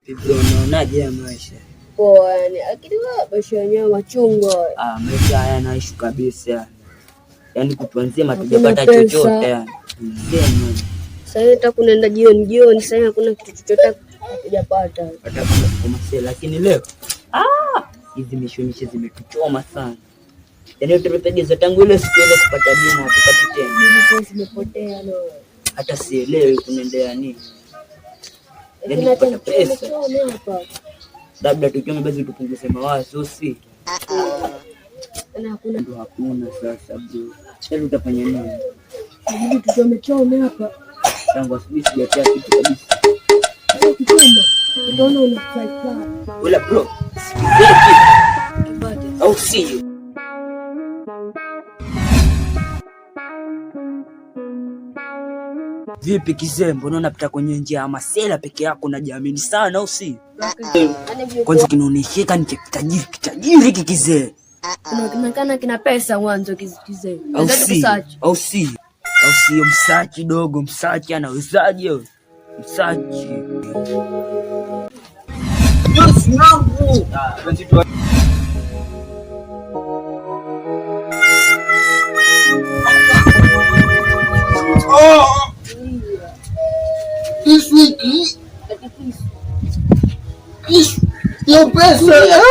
Vipi unaonaje ya maisha? Poa yani, lakini wewe maisha yenyewe machungo. Ah, maisha haya naishi kabisa yani. Yaani kutuanzia Hakuna hatujapata pesa. chochote yani. Sema Sasa hivi hata kunaenda jioni jioni, sasa hivi hakuna kitu chochote hatujapata. hata kama tuko masela, lakini leo hizi mishemishe zimetuchoma sana. Yaani tumepegeza tangu ile siku ile kupata bima hatupati tena. Bibi sasa zimepotea no. Hata sielewi kunaendelea nini. Yaani Lakini hata kupata pesa. mchome hapa. Labda tuchome basi tupunguze mawazo, si Tena hakuna. ndo hakuna sasa bro. Sasa utafanya nini? Bibi tuchome chome hapa. Tangu asubuhi sijatia kitu kabisa. Sasa ukichoma utaona una fly fly. Wala bro, sikizeni kitu au sio? Vipi kizee, mbona unapita kwenye njia ya masela peke yako unajiamini sana au si? Kwanza kinaonesheka ni cha kitajiri kitajiri hiki kizee. Kinaonekana kina pesa mwanzo kizee. Au si? Au si? Au sio? Msachi dogo, msachi anawezaje? Wewe? Msachi. This week, this hiyo pesa.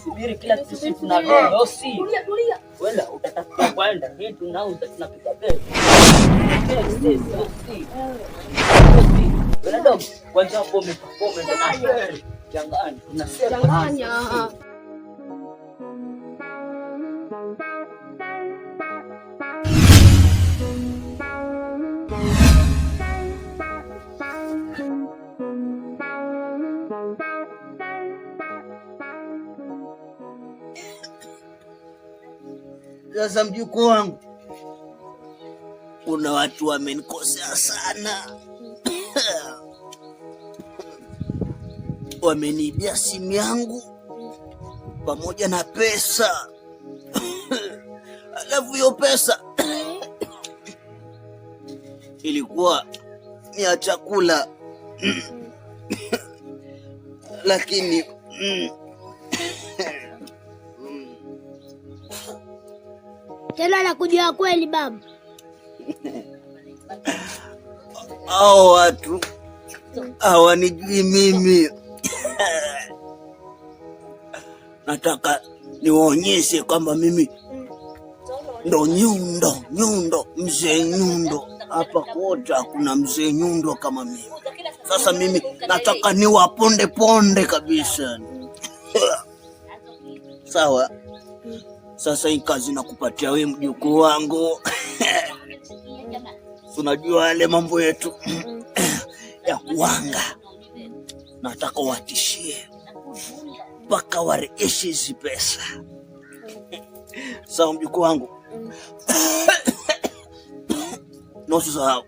Subiri kila kitu sisi tunabeba, au si? Tulia tulia. Wala utatafuta kwenda, hii tunauza tunapiga pesa. Pesa, au si? Au si? Wala dogo, kwanza hapo umeperform ndo na changanya. Tunasema Changanya. Sasa mjukuu wangu, kuna watu wamenikosea sana, wameniibia simu yangu pamoja na pesa, alafu hiyo pesa ilikuwa ni ya chakula lakini Tena nakujua kweli baba. hao watu hawanijui mimi. Nataka niwaonyeshe kwamba mimi ndo Nyundo, Nyundo, mzee Nyundo. Hapa kote hakuna mzee Nyundo kama mimi. Sasa mimi nataka niwaponde ponde kabisa. Sawa. Sasa hii kazi nakupatia wewe mjukuu wangu. Unajua yale mambo yetu ya kuanga, nataka watishie mpaka warejeshe hizi pesa. Sawa mjukuu wangu, na usisahau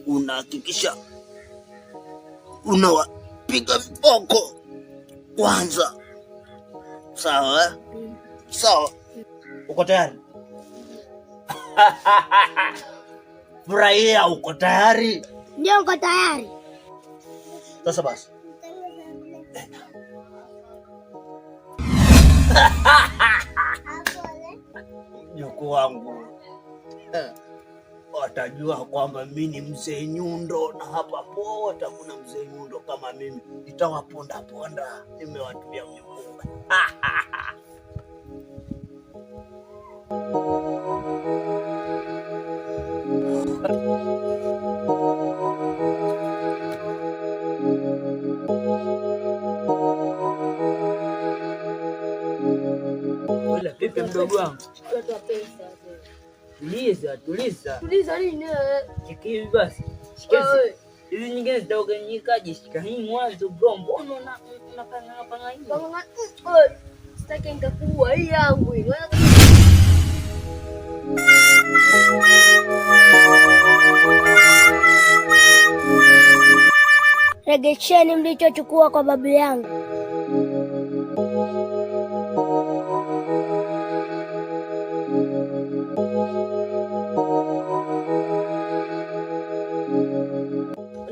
unahakikisha unawapiga viboko kwanza. Sawa eh? Sawa, uko tayari? Furahia, uko tayari? Ndio, niko tayari. Sasa basi, mjukuu wangu watajua kwamba mi ni mzee Nyundo na hapa pote hakuna mzee Nyundo kama mimi. Nitawaponda ponda, nimewatumia mjukuu. Wala vipi mdogo wangu? Watu wa pesa. Tuliza, tuliza. Tuliza nini wewe? Shika hivi basi. Shika hizi. Wewe. Hizi nyingine zitaoganyikaje? Shika hii mwanzo bro, mbona una unapanga panga hivi? Wewe. Sitaki nikakuua hii yangu hii. Wewe. Regesheni mlichochukua kwa babu yangu.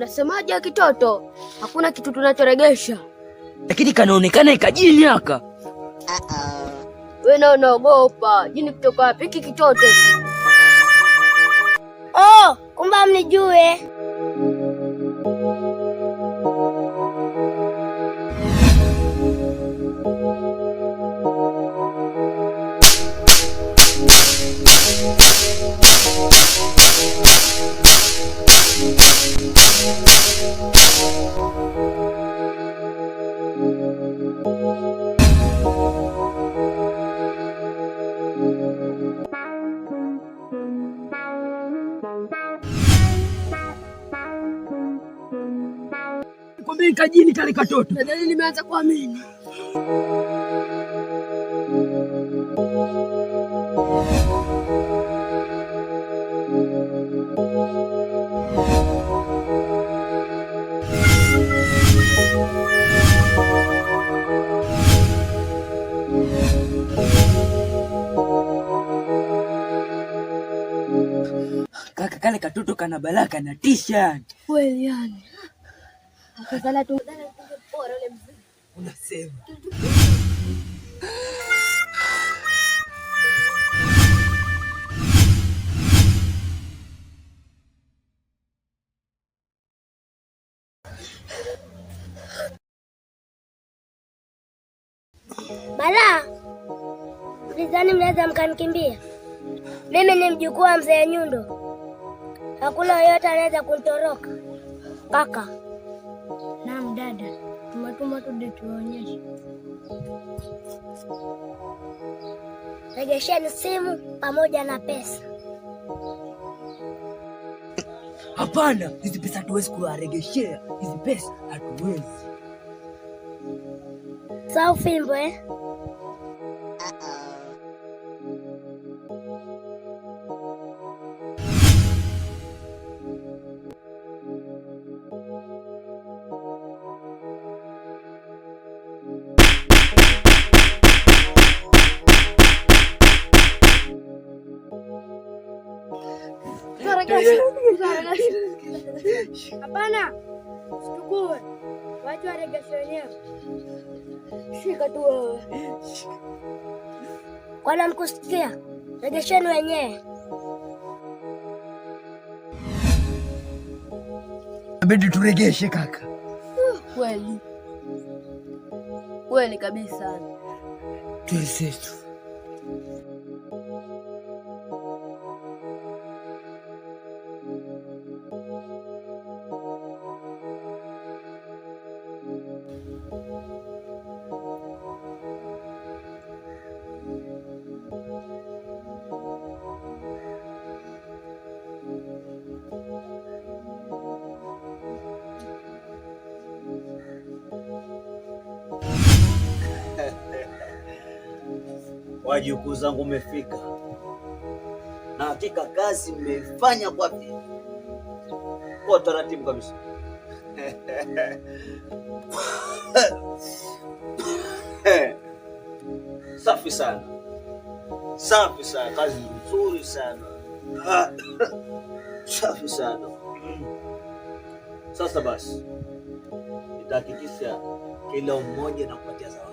Unasemaje kitoto? Hakuna kitu tunachoregesha. Lakini kanaonekana ikajini haka. Wewe nao unaogopa. Jini kutoka wapi? Hiki kitoto. Oh, kumbe mnijue. Kumbe kajini kale katoto. Nadhani nimeanza kuamini. Kaka, kale katoto kana balaa, kanatisha. Kweli yani. Akazala tu tungepora ule mzee. Unasema. Balaa, mlidhani mnaweza mkanikimbia? Mimi ni mjukuu wa mzee Nyundo, hakuna yoyote anaweza kunitoroka. Kaka. Naam dada, tumetuma tuje tuwaonyeshe. Regesheni simu pamoja na pesa. Hapana, hizi pesa hatuwezi kuwaregeshea. Hizi pesa hatuwezi. Sawa fimbo eh? Hapana, usichukue, wacha waregeshe wenyewe. Shika tu wewe. Kwana mkusikia, regesheni wenyewe. Inabidi turegeshe kaka. Kweli. Kweli kabisa. Tuzetu. Wajukuu zangu mmefika, na hakika kazi mmeifanya kwa taratibu kabisa. Safi sana, safi sana, kazi nzuri sana. Safi sana. Sasa basi, nitahakikisha kila mmoja na kupatia zawadi.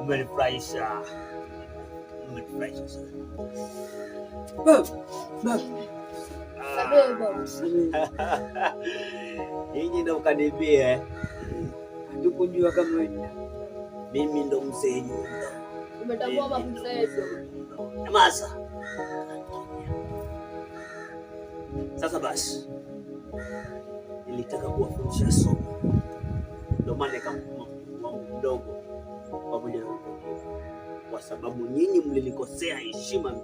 Mmenifurahisha, mmenifurahisha sana. Baba, baba. Samehe baba. Nyinyi ndo mkanibia eh? Hatukujua kama wewe. Mimi ndo mzee Nyundo. Umetambua makosa yetu. Nyamaza. Sasa basi, nilitaka kuwafundisha somo, ndio maana nikamtuma mjukuu wangu mdogo pamoja na wengine, kwa sababu nyinyi mlinikosea heshima, mimi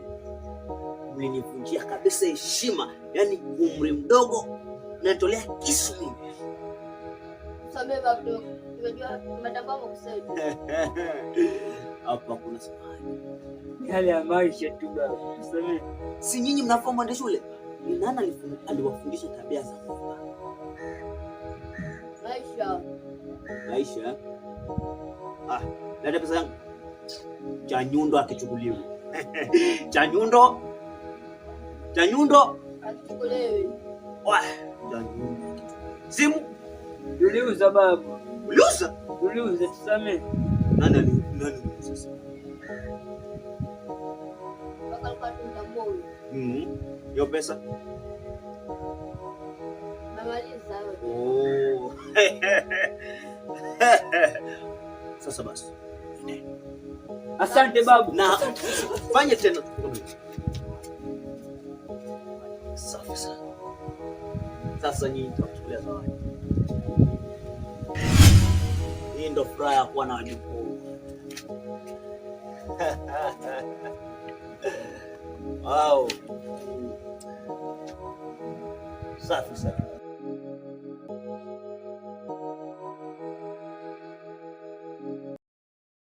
mlinivunjia kabisa heshima, yaani umri mdogo natolea kisu mimi. Samehe baba, tumejua tumetambua makosa yetu. Hapa kuna samahani. Ni hali ya maisha tu baba. Tusamehe. Si nyinyi mnafaa mwende shule? Ni nani aliwafundisha tabia za kuiba? Maisha. Maisha. Ah, leta pesa yangu. Cha Nyundo akichukuliwe. Cha Nyundo. Cha Nyundo Akichukuliwe. Simu Tuliuza babu. uliuza? Tuliuza, tusamee. Nani nani aliuza simu? Hiyo pesa? Oh. Sasa basi. Asante babu. Na fanye tena. Safi sana. Sasa nyinyi nitakuchukulia zawadi. Hii ndo furaha ya kuwa na wajukuu. Wow. Safi sana.